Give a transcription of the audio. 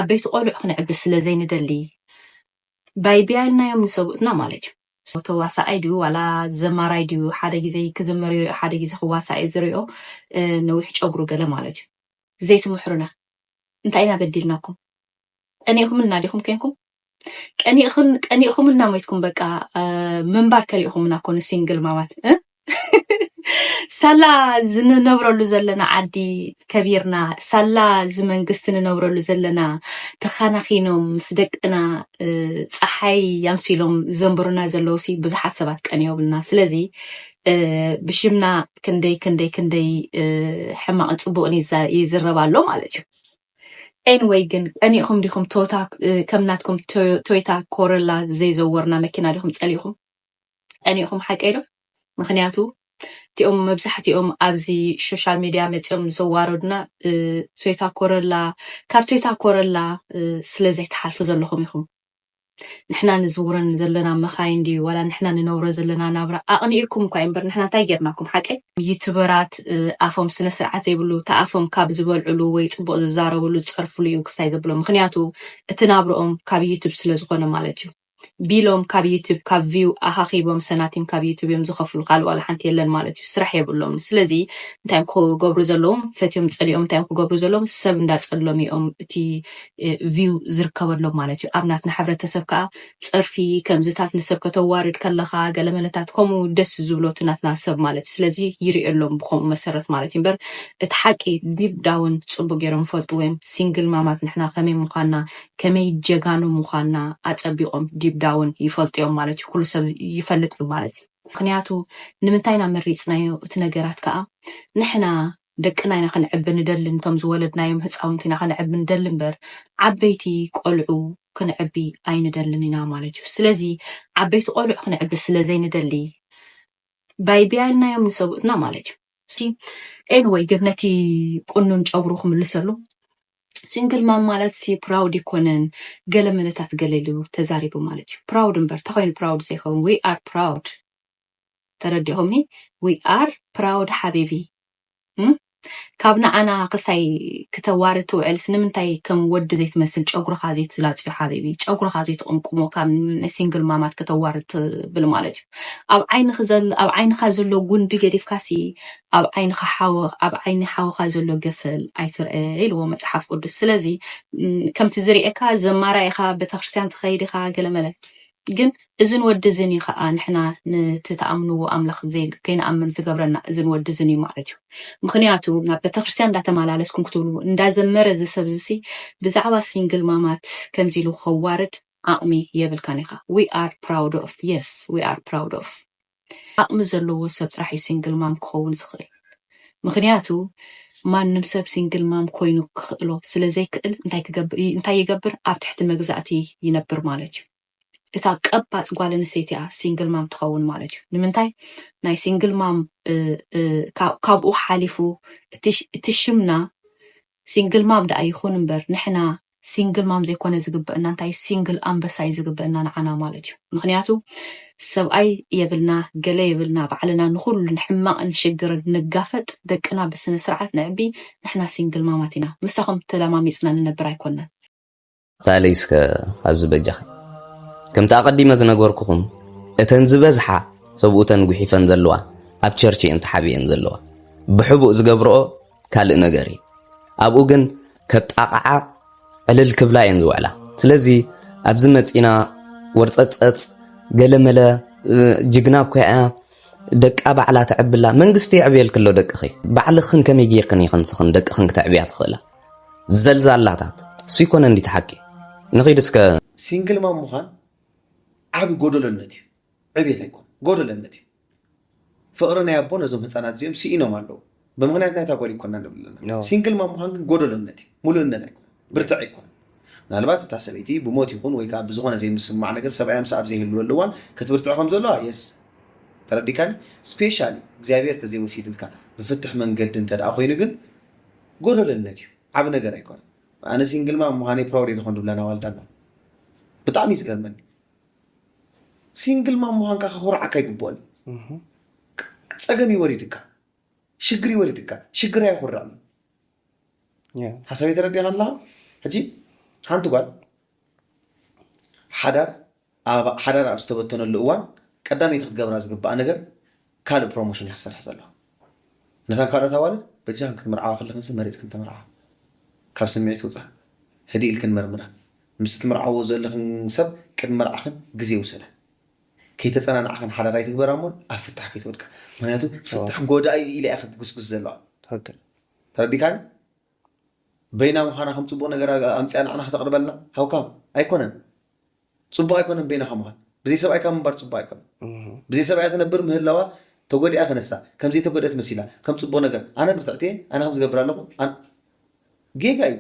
ዓበይቲ ቆልዑ ክንዕብስ ስለ ዘይንደሊ ባይቢያ ኢልናዮም ንሰብኡትና ማለት እዩ። ተዋሳኣይ ድዩ ዋላ ዘማራይ ድዩ ሓደ ግዜ ክዝምር ይሪኦ ሓደ ግዜ ክዋሳእ እዩ ዝሪኦ። ነዊሕ ጨጉሩ ገለ ማለት እዩ። ዘይትምሕሩና እንታይ ኢና በዲልናኩም? ቀኒእኹምልና ዲኹም ኮንኩም? ቀኒእኹምልና ሞይትኩም በቃ። ምንባር ከሊእኹምና ኮኑ ሲንግል ማማት። ሳላ ዝንነብረሉ ዘለና ዓዲ ከቢርና፣ ሳላ እዚ መንግስቲ ንነብረሉ ዘለና ተኻናኺኖም ምስ ደቅና ፀሓይ ኣምሲሎም ዘንብሩና ዘለዉ ሲ ብዙሓት ሰባት ቀንዮምልና። ስለዚ ብሽምና ክንደይ ክንደይ ክንደይ ሕማቕን ፅቡቕን ይዝረብ ኣሎ ማለት እዩ። ኤንወይ ግን ቀኒእኹም ዲኹም ቶታ ከም ናትኩም ቶዮታ ኮረላ ዘይዘወርና መኪና ዲኹም ፀሊእኹም? ቀኒእኹም ሓቀይ ዶ? ምኽንያቱ እቲኦም መብዛሕትኦም ኣብዚ ሶሻል ሚድያ መፂኦም ዘዋረዱና ቶዮታ ኮረላ ካብ ቶዮታ ኮረላ ስለ ዘይትሓልፉ ዘለኹም ኢኹም። ንሕና ንዝውረን ዘለና መኻይን ድዩ ዋላ ንሕና ንነብሮ ዘለና ናብራ ኣቕኒእኩም እኳ እምበር ንሕና እንታይ ጌርናኩም ሓቀይ? ዩቱበራት ኣፎም ስነ ስርዓት ዘይብሉ ተኣፎም ካብ ዝበልዕሉ ወይ ፅቡቕ ዝዛረብሉ ዝፀርፍሉ እዩ ክስታይ ዘብሎ ምኽንያቱ እቲ ናብርኦም ካብ ዩቱብ ስለ ዝኾነ ማለት እዩ። ቢሎም ካብ ዩቱብ ካብ ቪው ኣኻኺቦም ሰናቲም ካብ ዩቱብ እዮም ዝኸፍሉ ካልእ ዋላ ሓንቲ የለን ማለት እዩ። ስራሕ የብሎም። ስለዚ እንታይ እዮም ክገብሩ ዘለዎም? ፈትዮም ፀሊኦም እንታይ እዮም ክገብሩ ዘለዎም? ሰብ እንዳፀሎም እዮም እቲ ቪው ዝርከበሎም ማለት እዩ። ኣብ ናትና ሕብረተሰብ ከዓ ፀርፊ ከምዝታት ንሰብ ከተዋርድ ከለኻ ገለመለታት ከምኡ ደስ ዝብሎ እቲ ናትና ሰብ ማለት እዩ። ስለዚ ይሪኦ ኣሎም ብከምኡ መሰረት ማለት እዩ። እምበር እቲ ሓቂ ዲብ ዳውን ፅቡቅ ገይሮም ይፈልጥዎ እዮም። ሲንግል ማማት ንሕና ከመይ ምዃንና ከመይ ጀጋኑ ምዃንና ኣጸቢቖም ዲብ ዳውን ይፈልጡ እዮም ማለት እዩ። ኩሉ ሰብ ይፈልጥ እዩ ማለት እዩ። ምኽንያቱ ንምንታይ ኢና መሪጽናዮ እቲ ነገራት ከኣ ንሕና ደቅና ኢና ክንዕቢ ንደሊ፣ ነቶም ዝወለድናዮም ህጻውንቲ ኢና ክንዕቢ ንደሊ እምበር ዓበይቲ ቆልዑ ክንዕቢ ኣይንደልን ኢና ማለት እዩ። ስለዚ ዓበይቲ ቆልዑ ክንዕቢ ስለ ዘይንደሊ ባይቢያ ኢልናዮም ንሰብኡትና ማለት እዩ። እሺ ኤንወይ ግን ነቲ ቁኑን ጨጉሩ ክምልሰሉ ሲንግል ማም ማለት ሲ ፕራውድ ይኮነን ገለ መለታት ገለ ኢሉ ተዛሪቡ ማለት እዩ። ፕራውድ እምበር ተኮይኑ ፕራውድ ዘይከውን we are proud ተረዲኹምኒ we are proud ሓቢቢ እም? ካብ ንዓና ክስታይ ክተዋርድ ትውዕልስ ንምንታይ ከም ወዲ ዘይትመስል ጨጉርኻ ዘይትላፅዮ ሓቢቢ ጨጉርኻ ዘይትቕምቁሞ ካብ ናይ ሲንግል ማማት ክተዋርድ ትብል ማለት እዩ። ኣብ ዓይንኻ ዘሎ ጉንዲ ገዲፍካሲ ኣብ ዓይንኻ ሓወ ኣብ ዓይኒ ሓውኻ ዘሎ ገፈል ኣይትርአ ኢልዎ መፅሓፍ ቅዱስ። ስለዚ ከምቲ ዝርኤካ ዘማራ ኢኻ ቤተክርስትያን ትኸይድ ኢኻ ገለመለ ግን እዝን ወዲ እዝን እዩ ከዓ ንሕና ነቲ ተኣምንዎ ኣምላኽ ከይንኣምን ዝገብረና እዝን ወዲ እዝን እዩ ማለት እዩ። ምኽንያቱ ናብ ቤተክርስትያን እንዳተመላለስኩም ክትብሉ እንዳዘመረ እዚ ሰብ እዚ ብዛዕባ ሲንግል ማማት ከምዚ ኢሉ ከዋርድ ዓቕሚ የብልካን ኢኻ። We are proud of yes we are proud of ዓቕሚ ዘለዎ ሰብ ጥራሕ እዩ ሲንግል ማም ክኸውን ዝኽእል። ምኽንያቱ ማንም ሰብ ሲንግል ማም ኮይኑ ክኽእሎ ስለ ዘይክእል እንታይ ክገብር እንታይ ይገብር ኣብ ትሕቲ መግዛእቲ ይነብር ማለት እዩ። እታ ቀባጽ ጓል ኣንስተይቲ እያ ሲንግል ማም ትኸውን ማለት እዩ። ንምንታይ ናይ ሲንግል ማም ካብኡ ሓሊፉ እቲ ሽምና ሲንግል ማም ደኣ ይኹን እምበር ንሕና ሲንግል ማም ዘይኮነ ዝግበእና እንታይ ሲንግል ኣንበሳ እዩ ዝግበእና ንዓና ማለት እዩ። ምኽንያቱ ሰብኣይ የብልና ገለ የብልና ባዕልና ንኹሉ ንሕማቕን ሽግርን ንጋፈጥ ደቅና ብስነ ስርዓት ንዕቢ ንሕና ሲንግል ማማት ኢና ምሳኹም ተለማሚፅና ንነብር ኣይኮናን። ታለይ እስከ ኣብዚ በጃኺ ከምቲ ኣቐዲመ ዝነገርኩኹም እተን ዝበዝሓ ሰብኡተን ጉሒፈን ዘለዋ ኣብ ቸርች እየን ተሓቢኤን ዘለዋ። ብሕቡእ ዝገብርኦ ካልእ ነገር እዩ። ኣብኡ ግን ከጣቕዓ ዕልል ክብላ እየን ዝውዕላ። ስለዚ ኣብዚ መፂና ወርፀፀፅ ገለመለ ጅግና እኮ እያ ደቃ ባዕላ ተዕብላ መንግስቲ የዕብየልክሎ ደቅኺ ባዕልኽን ከመይ ጌርክን ኢኽን ስኽን ደቅኽን ክተዕብያ ትኽእላ ዘልዛላታት እሱ ይኮነ እንዲት ሓቂ ንኺድ እስከ ሲንግል ማም ምዃን ዓቢ ጎደሎነት እዩ ዕቤት ኣይኮን ጎደሎነት እዩ ፍቕሪ ናይ ኣቦ ነዞም ህፃናት እዚኦም ስኢኖም ኣለዉ ብምኽንያት ናይታ ጓል ይኮና ንብል ኣለና ሲንግል ማም ምዃን ግን ጎደሎነት እዩ ሙሉእነት ኣይኮን ብርትዕ ኣይኮን ምናልባት እታ ሰበይቲ ብሞት ይኹን ወይ ከዓ ብዝኾነ ዘይምስማዕ ነገር ሰብኣያ ምሳኣ ኣብ ዘይህልወሉ እዋን ክትብርትዕ ከም ዘለዋ የስ ተረዲካኒ ስፔሻሊ እግዚኣብሔር ተዘይወሲድልካ ብፍትሕ መንገዲ እንተ ደኣ ኮይኑ ግን ጎደለነት እዩ ዓብ ነገር ኣይኮነ ኣነ ሲንግል ማም ምዃነይ ፕራውድ እየ ዝኾን ድብላ ናዋልዳ ኣሎ ብጣዕሚ እዩ ዝገርመኒ ሲንግል ማም ምዃንካ ከኹርዓካ ይግብኦን እዩ ጸገም ይወሪድካ ሽግር ይወሪድካ ሽግር ኣየኹርዕን ሓሳብ የተረዲኻ ኣለኻ ሕጂ ሓንቲ ጓል ሓዳር ኣብ ሓዳር ኣብ ዝተበተነሉ እዋን ቀዳመይቲ ክትገብራ ዝግባኣ ነገር ካልእ ፕሮሞሽን እያ ክትሰርሕ ዘለዋ። ነታን ካልኦት ኣዋልድ በጃኽን ክትምርዓዋ ከለኽን መሪፅክን ተመርዓዋ። ካብ ስምዒት ውፃ፣ ህድእ ኢልክን መርምራ። ምስ ትምርዓዎ ዘለኽን ሰብ ቅድሚ መርዓኽን ግዜ ውሰዳ። ከይተፀናናዕኽን ሓዳር ኣይትግበራ እሞ ኣብ ፍታሕ ከይትወድቃ። ምክንያቱ ፍታሕ ጎዳኢ ኢላ እያ ክትጉስጉስ ዘለዋ። ትክክል። ተረዲካኒ? በይና ምዃና ከም ፅቡቅ ነገር ኣምፅያ ንዓና ከተቅርበልና ሃውካም ኣይኮነን። ፅቡቅ ኣይኮነን በይናኻ ምዃን። ብዘይ ሰብኣይካ ምንባር ፅቡቅ ኣይኮነን። ብዘይ ሰብኣያ ትነብር ምህላዋ ተጎዲኣ ከነሳ ከም ዘይተጎደት መሲላ ከም ፅቡቅ ነገር ኣነ ብርትዕቲ እየ፣ ኣነ ከም ዝገብር ኣለኹ። ኣን- ጌጋ እዩ።